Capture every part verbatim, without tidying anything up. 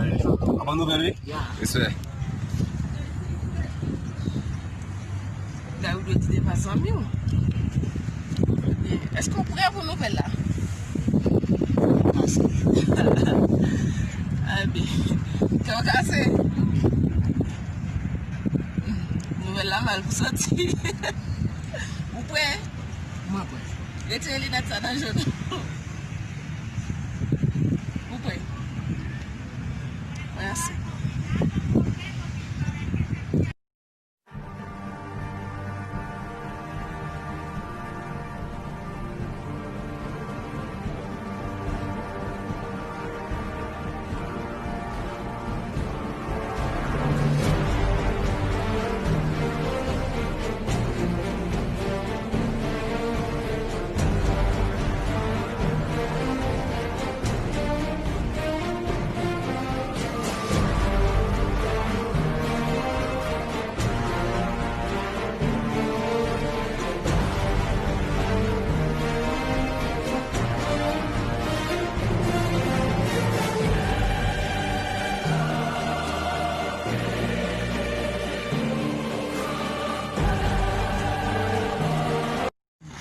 An bon nouvèl, wi. Respè. Gade, ou dwe di de pa zanmi w. Ebyen, èske w prè pou nouvèl la? Kase. Ebyen, kè w kase. Nouvèl la mal pou soti. Ou prè? Mwen prè. Retire linèt sa nan je w. Ou prè? Mèsi.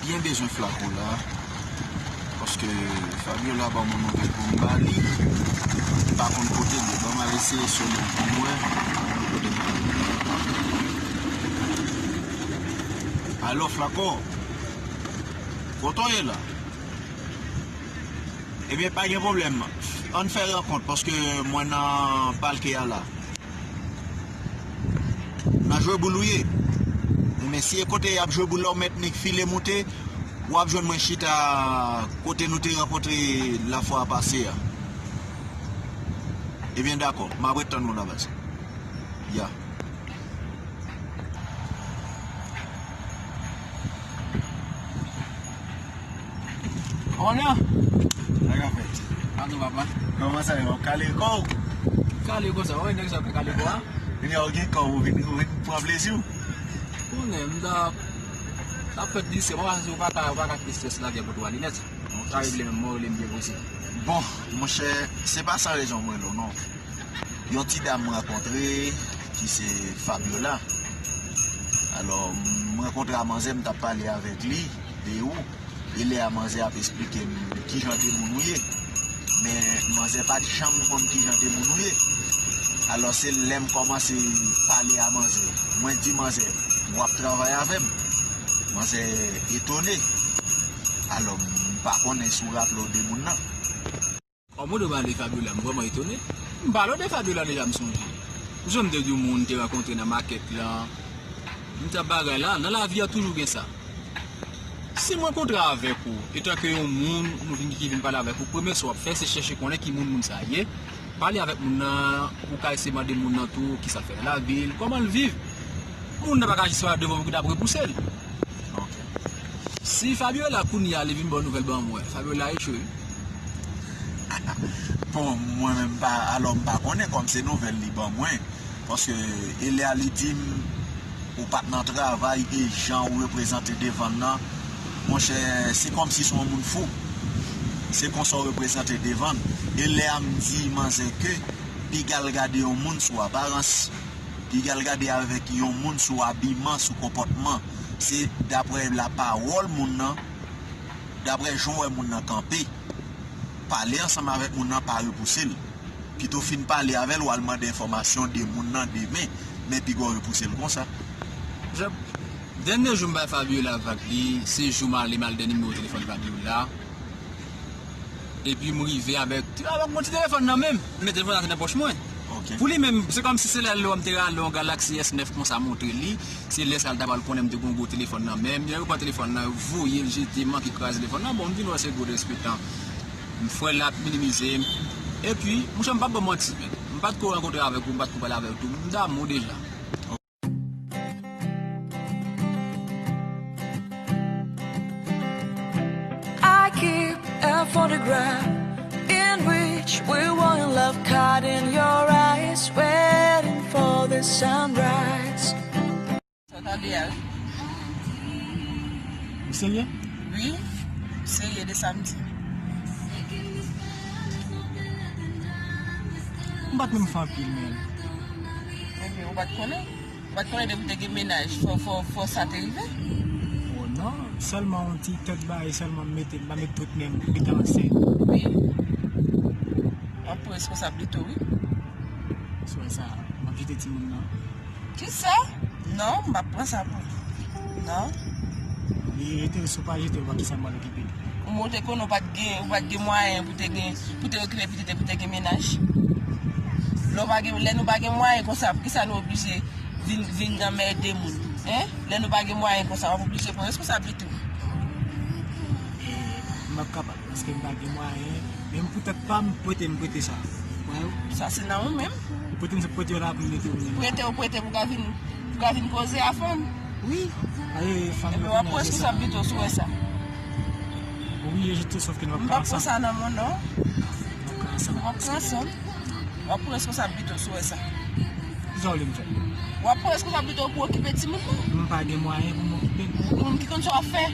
Byen bezwen Flako la, paske Fabiola ban mwen nouvèl pou m ba li. M pa konn kote l ye. Ban m al eseye sonnen l pou m wè. Alo, Flako? Kote w ye la? Ebyen, pa gen pwoblèm. Ann fè rankont, paske mwen nan palke a la. Nan jwe boul ou ye. Men si e kote y ap jwe boul la, ou mèt nik file moute, w ap jwenn mwen chita kote nou te rankontre lafwa pase a. Ebyen, dakò. M ap ret tann ou la, baz. Ya. Kòman n ye? Sa k ap fèt? Ann nou, papa. Kòman sa ye? W ap kale kò w? Kale kò sa? Wè nèg sa ap kale kò a. Kounye a w gen kò w, ou vin, ou vin pran plezi w. Konnen, m ta, ta fèt distrè. Mwen pa si w pa ka, w pa ka kite strès lage pou twa linèt. Ou ta regle menm, mwen rele m byen posib. Bon, monchè, se pa san rezon mwen rele w non. Yon ti dam m rankontre ki se Fabiola. Alò, m rankontre a manzè, m t ap pale avèk li de ou. E lè a manzè ap esplike m kijan de moun ou ye. Men manzè pa t janm konn kijan de moun ou ye. Alò, se lè m kòmanse pale a manzè. Mwen di manzè, w ap travay avè m. Manzè etone. Alò, m pa konnen si w raple w de moun nan. Kòman w pale Fabiola, m vrèman etone. M pale w de Fabiola deja, m sonje. M sonje m te di w moun m te rankontre nan makèt lan. M t ap bagay la, nan lavi a toujou gen sa. Si m rankontre avèk ou, etanke yon moun, nou vin ki vin pale avèk ou, premye sa w ap fè, se chèche konnen ki moun moun sa ye. Pale avèk moun nan, ou ka eseye mande moun nan tou, kisa l fè nan lavi l, kòman l viv. Moun nan pa ka jis parèt devan w pou ki t ap repouse l. Ok. Si Fabiola kounye a li vin ba w nouvèl ban mwen, Fabiola echwe. Bon, mwen menm pa, alò m pa konnen kòm se nouvèl li ban mwen. Paske e lè a li di m ou pa t nan travay e jan ou reprezante devan l nan, monchè, se kòmsi se yon moun fou. Se konsa w reprezante devan l. E lè a m di manzè ke piga l gade yon moun sou aparans. Piga l gade avèk yon moun sou abiman, sou konpòtman. Se daprè lapawòl moun nan, daprè jan w wè moun nan kanpe. Pale ansanm avèk moun nan, pa repouse l. Pito fin pale avè l, w al mande enfòmasyon de moun nan demen, men piga w repouse l konsa. Dènye jou m bay Fabiola vag li, se jou m ale m al dènye nimewo telefòn Fabiola. Epi m rive avèk, avèk mon ti telefòn nan menm. Men telefòn nan te nan pòch mwen. Ok. Pou li menm, se kòmsi se lè lò m te rale yon Galaxy S nèf konsa montre li. Se lè sa l ta pral konnen m te gen yon gwo telefòn nan men m. Yo pran telefòn nan, yo voye l jete, manke kraze telefòn nan. Bon, m vin wè se gwo derespektan. M fè l ap minimize m. Epi, monchè, m p ap ba w manti, men. M pa t ko rankontre avèk ou, m pa t ko pale avèk ou tou. M damou deja. I keep a photograph in which we were in love, caught in your eyes, waiting for the sunrise. Sa w tande a, wi. Ou serye? Wi, m serye de sa m di. M Ou pa t menm fè anpil, men. Ebyen, ou pa t konnen? Ou pa t konnen depi w te gen mennaj, fò, fò, fò sa te rive? Oh non, sèlman yon ti tèt bagay, sèlman m mete, m pa met tout men m, m mete ansent. Wi. W ap pran responsablite w, wi. Sou sa, m ap jete timoun nan. Kisa? Non, m p ap pran sa pou ou. Non. Li rete, si w pa jete, w pa kisa m pral okipe l. Ou te konnen w pa t gen, ou pa t gen mwayen pou te gen, pou te okipe pitit e pou te gen mennaj. Lè w pa gen, lè nou pa gen mwayen konsa, poukisa nou oblije vin, vin anmède moun? Hein? Lè nou pa gen mwayen konsa, w ap oblije pran responsablite w. E, m p ap kapab, paske m pa gen mwayen. Menm pou tèt pa m, prete m prete sa. Wè w? Sa se nan ou menm. Prete m se prete yo la pou m mete w menm. Prete w prete pou ka vin, pou ka vin koze a fanm. Wi. Aye, fanm yo konnen se sa. Ebyen, w ap pran responsablite w si w wè sa. Wi, je te sòf ke nou ap pran ansanm. M p ap pran sa nan men w non. Nou ap pran ansanm. W ap pran ansanm. W ap pran responsablite w si w wè sa. Kisa w vle m fè? W ap pran responsablite w pou okipe timoun nan. M pa gen mwayen pou m okipe l. Ou menm ki konn sa w ap fè.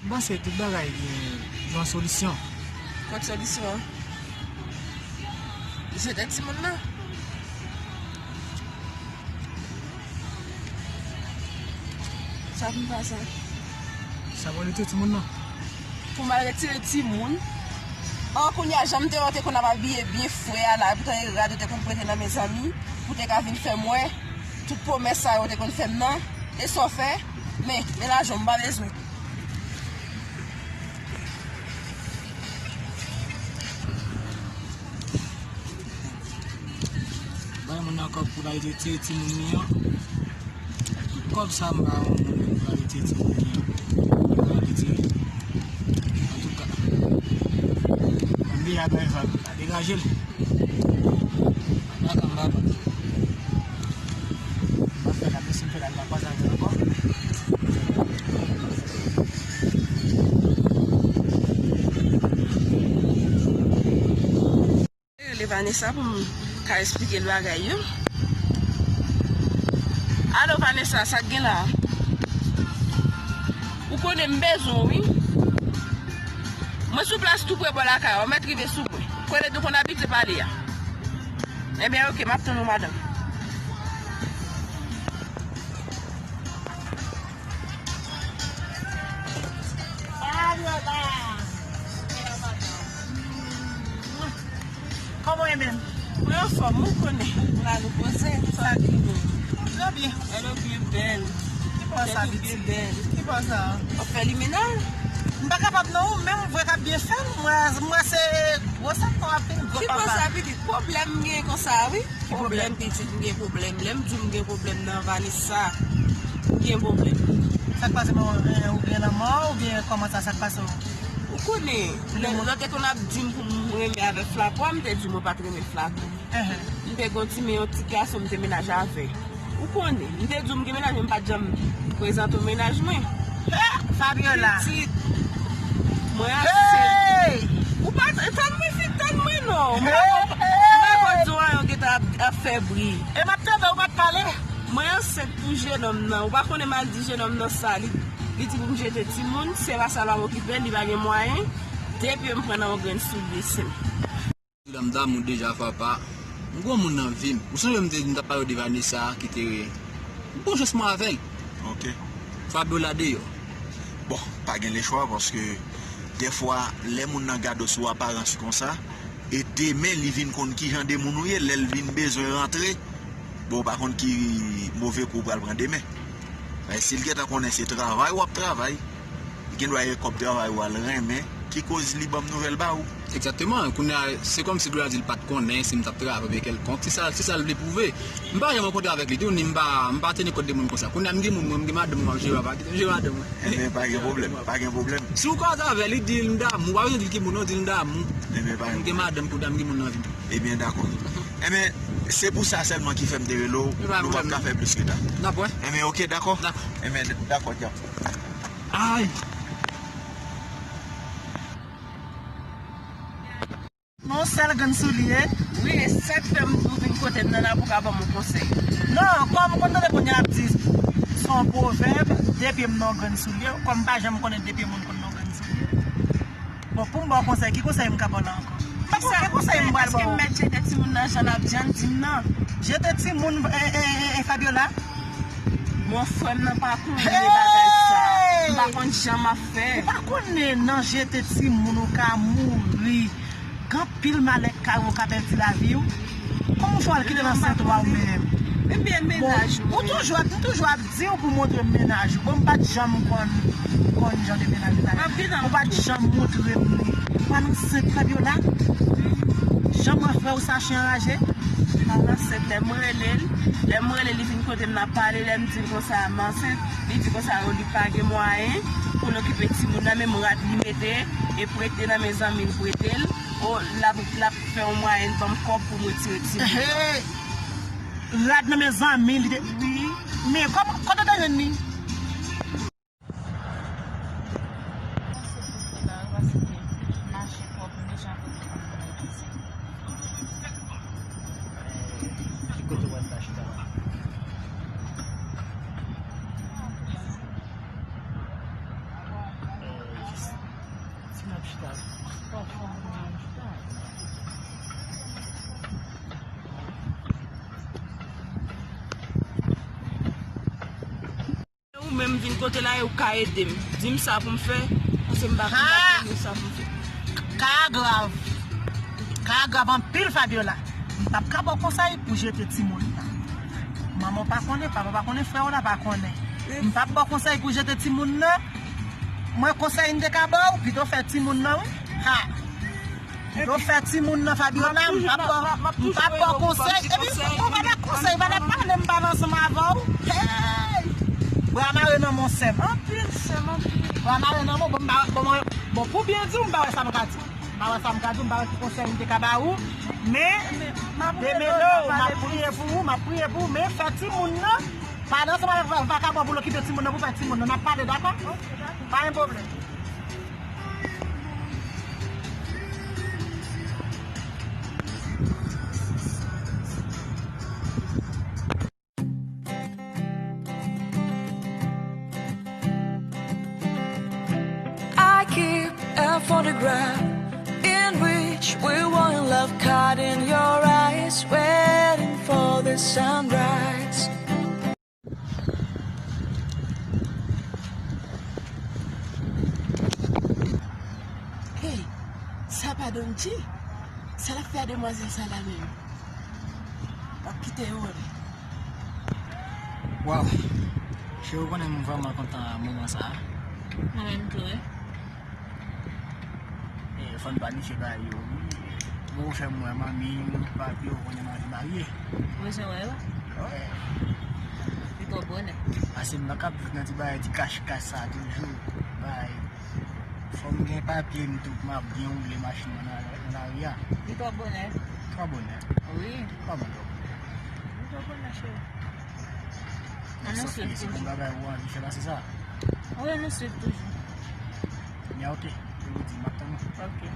M panse tout bagay gen yon solisyon. Kot solisyon an? Jete timoun nan. Sa vin pase? Sa pou retire timoun nan? Pou m al retire timoun? An, kounye a, jan m te wè w te konn ap abiye byen fre a la, poutan e rad ou te konn prete nan men zanmi, pou te ka vin fè m wè tout pwomès sa yo w te konn fè m nan, e sa w fè? Men, men lajan m pa bezwen. Bay moun nan kòb pou l al retire timoun li an. Kòb sa m ba yon moun pou l al retire timoun li an. Pou l al retire. Antouka, m deja bay vag la, degaje l. Papa m, papa. M ap fè la, mesi m fè la, m pa kwaze avè l ankò. Rele Vanessa pou m ka esplike l bagay yo. Alo, Vanessa, sa k gen la? Ou konnen m bezwen w, wi. Mwen sou plas tou pre bò lakay ou, mèt rive sou mwen. Konnen nou konn abitye pale a. Ebyen, oke, m ap tann ou, madanm. Fabiola! Kòman w ye menm? Mwen anfòm, ou konnen. La nou poze, sa ki bon. Trè byen. Hello, byen bèl. Ki pa sa, pitit? Byen bèl. Ki pa sa? W ap fè limenaj? M pa kapab non, ou menm, ou vre k ap byen fè l. Mwen, mwen se gwo sa k fè w ap vin gwo papa. Ki pa sa, pitit? Pwoblèm m gen konsa, wi. Ki pwoblèm? Pwoblèm, pitit, m gen pwoblèm. Lè m di w m gen pwoblèm nan Vanessa, m gen pwoblèm. Sa k pase, bon, eh, ou gen lanmò, oubyen kòman sa, sa k pase w? Ou konnen, lè, lè w te konn ap di m pou m renmen avèk Flacon, m te di w mwen pa t renmen Flacon. Enhen. M te gen yon ti, men yon ti gason m te menaje avè. Ou konnen, m te di w m gen mennaj, men m pa t janm prezante w mennaj mwen. Fabiola. Pitit, mwen ansent. Ou pa t, tann mwen fin, tann mwen non. M pa konn, m pa konn di w anyen, w gentan ap, ap fè bri. E m ap tande w, w pa t pale. Mwen ansent pou jenòm nan. Ou pa konnen m al di jenòm nan sa. Li, li di pou m jete timoun, se pa sa l ap okipe l, li pa gen mwayen. De pye m pran nan yon grenn soulye, se. Dam damou deja, papa. M granmoun nan vi m. Ou sonje m te di m t ap pale w de Vanessa ki te bon chans mwen avè l. Ok. Fabiola deyò. Bon, pa gen lechwa, paske dèfwa, lè moun nan gade w sou aparans konsa, e demen li vin konn ki jan de moun ou ye, lè l vin bezwen rantre, bon, ou pa konn ki move kou ou pral pran demen. Men si l gentan konnen se travay w ap travay, li gen dwa e kòb travay ou al renmen, ki koz li ban m nouvèl ba ou? Egzakteman. Kounye a, se kòmsi Gloria di l pa t konnen si m t ap travay oubyen kèlkonk. Se sa, se sa l vle pwouve. M pa janm rankontre avèk li tou, ni m pa, m pa teni kont de moun konsa. Kounye a, m gen moun mwen, m gen madanm mwen, m ap jere, m ap kite m jere madanm mwen. Enben, pa gen pwoblèm, pa gen pwoblèm. Si w kwaze avè li, di l m damou. W pa bezwen di l ki moun non, di l m damou. Enben, pa gen pwoblèm. M gen madanm tou, m gen moun nan vi m. Ebyen, dakò. Enben, se pou sa sèlman ki fè m te rele w. Nou p ap ka fè plis ke ta. N ap wè. Enben, ok, dakò. Dakò. Enben, dakò, djab. Ay! Men yon sèl grenn soulye. Wi, e sa k fè m tou vin kote m nan la pou ka ban m yon konsèy. Non, kòm ou konn tande moun yo ap di, se yon pwovèb, de pye m nan yon grenn soulye, kòm m pa janm konnen de pye moun konn nan yon grenn soulye. Bon, pou m ba w konsèy, ki konsèy m ka ba w la ankò? M pa konn ki konsèy m Èske m mèt jete timoun nan jan n ap, jan n di m nan? Jete timoun, e, e, e, e, Fabiola? Bon, frè m nan pa konnen bagay sa. M pa konn jan m ap fè. Ou pa konnen nan jete timoun ou ka mouri. Gen anpil malè k ka rive, ou ka pèdi lavi w. Kòman w fè w al kite l ansent w ou menm? Ebyen, mennaj ou toujou ap, m toujou ap di w pou w montre m mennaj ou. Bon, m pa t janm konn, konn jan de mennaj ou ta ye. Ou pa t janm montre m li. Ou pa t ansent, Fabiola? Jan m wè frè w sa chen anraje? M pa t ansent. Lè m rele l, lè m rele l, li vin kote m, n ap pale, lè m di l konsa m ansent, li di konsa yo, li pa gen mwayen pou l okipe timoun nan, menm rad li mete e prete nan men zanmi l prete l. O, l ap, l ap fè yon mwayen ban m kòb pou m retire timoun nan. Hey! Rad nan men zanmi li te. Wi. Men kòman, kote w te jwenn li? Ki kote w al ta chita la? Eh, jis, si n ap chita, pa fè anyen, chita. Ou menm vin kote la e ou ka ede m. Di m sa pou m fè, paske m pa konn sa pou m fè. Ka a grav. Ka a grav anpil, Fabiola. M p ap ka ba w konsèy pou jete timoun nan. Manman w pa konnen, papa w pa konnen, frè w la pa konnen. M p ap ba w konsèy pou jete timoun nan. Mwen, konsèy m te ka ba w, pito fè timoun nan, wi. Ha! Yo fè timoun nan, Fabiola, m p ap ba w, m p ap ba w konsèy. Epi, ou pa nan konsèy, pa nan pale, m pale ansanm avè w. Hey! Bra mare nan men w, sè m. Anpil, sè m, anpil. Bra mare nan men w, bon, m pa, bon, mwen, bon, pou byen di w, m pa wè sa m ka di w. M pa wè sa m ka di w, m pa wè ki konsèy m te ka ba ou. Men, demele w, m ap priye pou ou, m ap priye pou ou, men fè timoun nan, pale ansanm avèk vakabon pou l okipe timoun nan, pou fè timoun nan. N ap pale, dakò? Pa gen pwoblèm. I keep a photograph in which we were in love, caught in your eyes, waiting for the sunrise. Hey, sa pa Donji? Sa l ap fè a demwazèl sa la menm? W ap kite yo wè. Waw, cheri, ou konnen m vrèman kontan moman sa a. Mwen menm tou, wi. E, fò n planifye bagay yo, wi. Ou fè m wè manmi m, papi w, konnen m anvi marye. Ou bezwen wè yo? Wi. Li twò bonè. Paske m pa kab viv nan ti bagay, ti kach kach sa toujou. Bay. Fò m gen papye m tou pou m ap byen woule machin nan nan lari a. Li twò bonè. Twò bonè? Wi. Kòman twò bonè? Li twò bonè, cheri. Ann nou swiv toujou. Se yon bagay ou anvi fè pase sa? Wi, ann nou swiv toujou. Ebyen, oke. Jodi, m ap tann ou. Oke.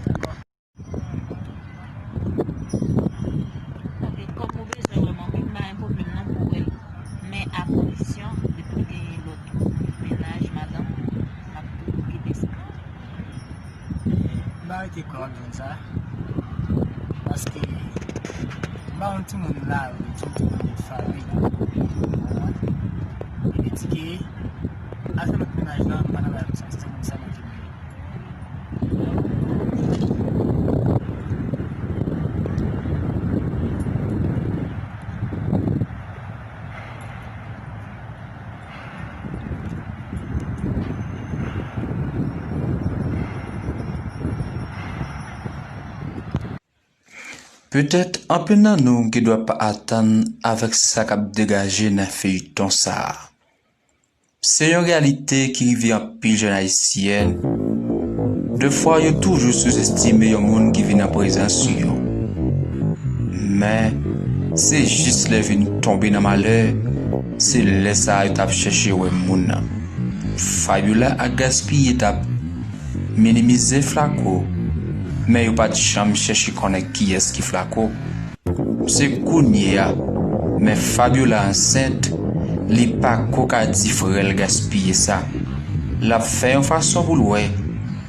Dakò. Paske kòm ou bezwen wè manmi m, m pa gen pwoblèm non pou w wè l. Men a kondisyon, depi w genyen lòt mennaj, madanm, m ap tou kite sa. M pa rete kwè w ap jwenn sa. Paske m pa yon timoun lari, m se yon timoun de fanmi. Ou konprann? Epi di ke afè lòt mennaj lan, m pa nan bagay konsa, se timoun sèlman ki m ye. Petèt anpil nan nou gendwa pa atann avèk sa k ap degaje nan feyton sa a. Se yon reyalite ki rive anpil jèn ayisyèn. Defwa, yo toujou souzestime yon moun ki vin an prezans yo. Men, se jis lè vin tonbe nan malè, se lè sa a yo t ap chèche wè moun nan. Fabiola ak Gaspiye t ap minimize Flaco, men yo pa t janm chèche konnen kiyès ki Flaco. Se kounye a, men Fabiola ansent, li pa ko ka di frè l Gaspiye sa. L ap fè yon fason pou l wè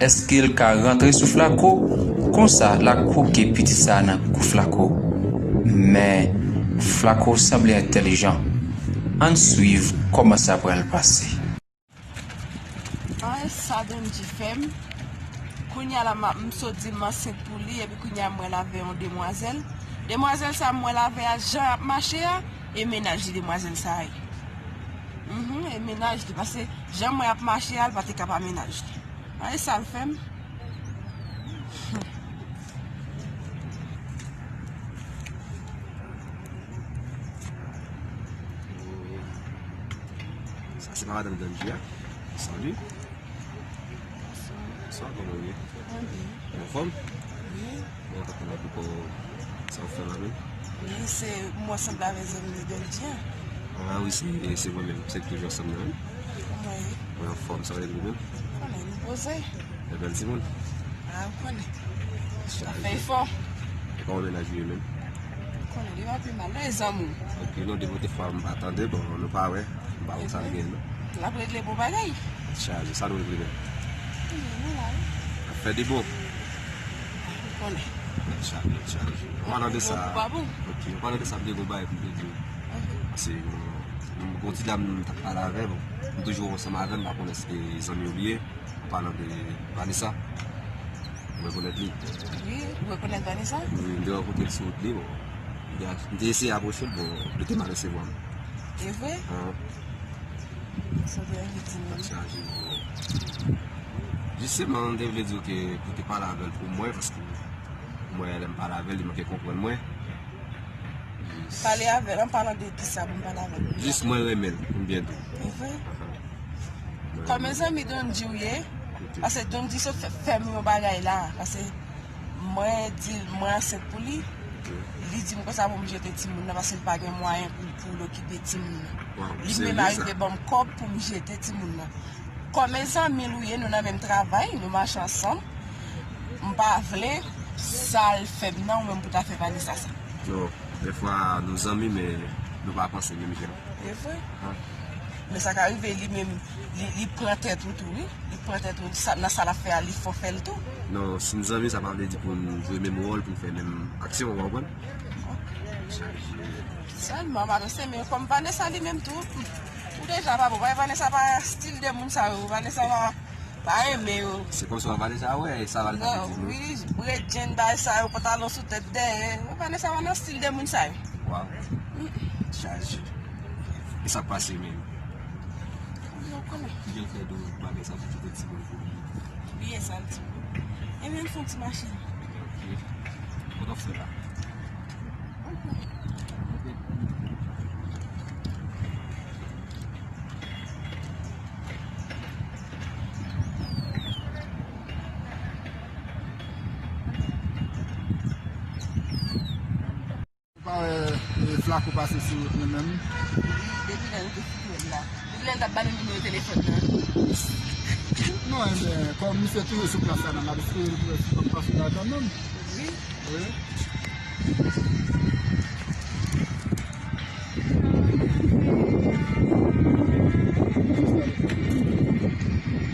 èske l ka rantre sou Flaco Konsa, l ap kwoke pitit sa a nan kou Flako. Men, Flako sanble entèlijan. Ann swiv kòman sa pral pase. An, e sa Donji fè m. Kounye a la, m ap, m sot di l m ansent pou li, epi kounye a m wè l avè yon demwazèl. Demwazèl sa a m wè l avè a, jan y ap mache a, e mennaj li demwazèl sa a ye. Mhm, e mennaj li, paske jan m wè y ap mache a, l pa te ka pa mennaj li. An, e sa l fè m. Sa se madanm Donji a. Salut. Bonswa, kòman w ye? Mwen byen. Ou anfòm? Wi. Mwen kontan wè w ankò. Sa w fè la menm? Wi, se mwen sanble avèk zanmi Donji an. Ah wi, se, se mwen menm. Se toujou ansanm nan menm. Kòman w ye? Mwen anfòm, sa w ye menm? Konnen, nou poze. E bèl timoun. Ah, ou konnen. Sa fè efò. E kòman mennaj ou ye menm? Ou konnen, li pa pi mal, non, e zanmi w. Ok, non, depi ou te fwa m pa tande, bon, nou pa wè. M pa wè sa gen, non. L ap regle bon bagay. Chaje, sa nou regle menm? Konnen, nou la, wi. Ap fè de bon. Ou konnen. Chaje, chaje. An palan de sa, bon, pa bon. Ok, an palan de sa, m te gon bagay pou m te di w. Ok. Paske, bon, m gon ti dam m t ap pale avè l, bon. M toujou ansanm avè l, m pa konnen si se zanmi w li ye. An palan de Vanessa, ou rekonèt li? Wi, ou rekonèt Vanessa? Wi, m te rankontre l sou wout li, bon. M te, m te eseye apwoche l, bon, li te mal resevwa m. E vre? An. Sa te enkyete m. Sa chaje, bon. Jisteman, m te vle di w ke pou te pale avè l pou mwen, paske mwen, lè m pale avè l, li manke konprann mwen. Pale avè l, an palan de kisa pou m pale avè l? Jis mwen renmen l, pou m byen di w. E vre? Ahan. Kòman zanmi Donji w ye? Ok. Paske Donji sot fè, fè m yon bagay la. Paske mwen di l mwen ansent pou li. Ok. Li di m konsa pou m jete timoun nan paske l pa gen mwayen pou, pou l okipe timoun nan. Waw, li menm serye sa? Arive ban m kòb pou m jete timoun nan. Kòman zanmi l ou ye, nou nan menm travay, nou mache ansanm. M pa vle sa l fè m nan, ou menm pou ta fè Vanessa sa. Non, dèfwa nou zanmi, men nou pa panse menm jan. E vre. An. Men sa ka rive li menm, li, li pran tèt ou tou, wi. Li pran tèt ou, sa, nan sa l ap fè a, li fò fè l tou. Non, si n zanmi, sa pa vle di pou n jwe menm wòl, pou n fè menm aksyon, ou konprann? Sèlman, madanm, se men kòm Vanessa li menm tou. Ou deja pa bon. Vanessa pa stil de moun sa yo. Vanessa pa, pa renmen yo. Se kòmsi w ap Vanessa, wè, sa va l ta vle di, non? Wi, bredjenn, bagay sa yo, pantalon sou tèt dèyè. Vanessa pa nan stil de moun sa yo. Waw. Chaje. E sa k pase menm? Ou konnen. Ki jan l fè di w bagay sa pou kite timoun pou li? Byen sa l di. Ebyen, l fè yon ti machin. Ok. Kote w ap fè la? Ou pa wè, e, Flako pase sou wout nou menm? Wi, depi lè nou te fout wè l la. Depi lè l t ap ba nou nimewo telefòn nan. Non, enben, kòm misye toujou sou plas la, nan m ap espere li toujou sou plas la kanmenm. Wi. Wi.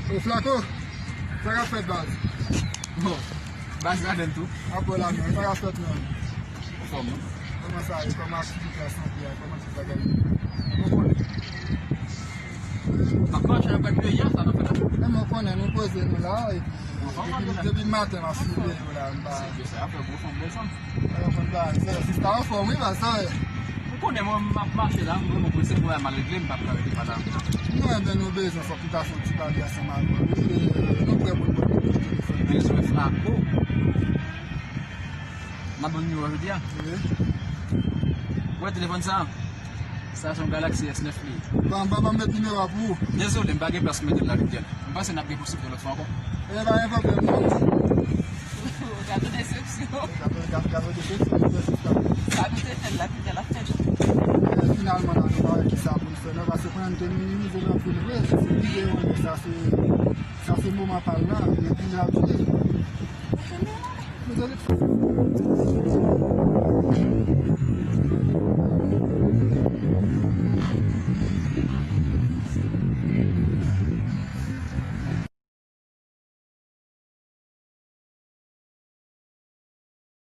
Ô, Flako, sa k ap fèt, baz? Bon, baz ladann tou. Apre la, men, sa k ap fèt, men? Anfòm, non? Kòman sa ye? Kòman aktivite a, sante a? Kòman tout bagay ye? Ou konnen. M ap mache avèk peyi a, sa n ap fè la. Men mwen konnen nou poze nou la, epi depi, depi maten m ap swiv yo la, m pa. Se ke sa, ap fè gwo fanm bèl fanm. Alò, konn bagay, se, sista anfòm, wi, baz, sa ye. Ou konnen mwen, m ap mache la, mwen, mwen prese pou al mal regle, m p ap ka rete pale avè w. Non, enben, nou bezwen, fòk nou ta fè yon ti pale ansanm avè w, wi, e, nou prè pou nou pran telefòn. Bezwen Flako. M ap ban nimewo a jodi a. Wi. Ou wè telefòn sa a? Sa se yon Galaxy S nèf li ye. Ban, ban, ban m met nimewo a pou ou. Dezole, m pa gen plas pou mete l la, Lidjèn. M panse n ap gen pou swiv yon lòt fwa ankò. E pa gen pwoblèm, non. Gade desepsyon. Gade, gade, gade desepsyon, nou fè sista. Sa nou te fè l la, Lidjèn ap fè l. E, finalman, la, nou pa wè kisa pou n fè, non, paske kounye a nou te minimize l anpil vre. Se videyo, men sa se, sa se moman pa l la, men kounye a tou.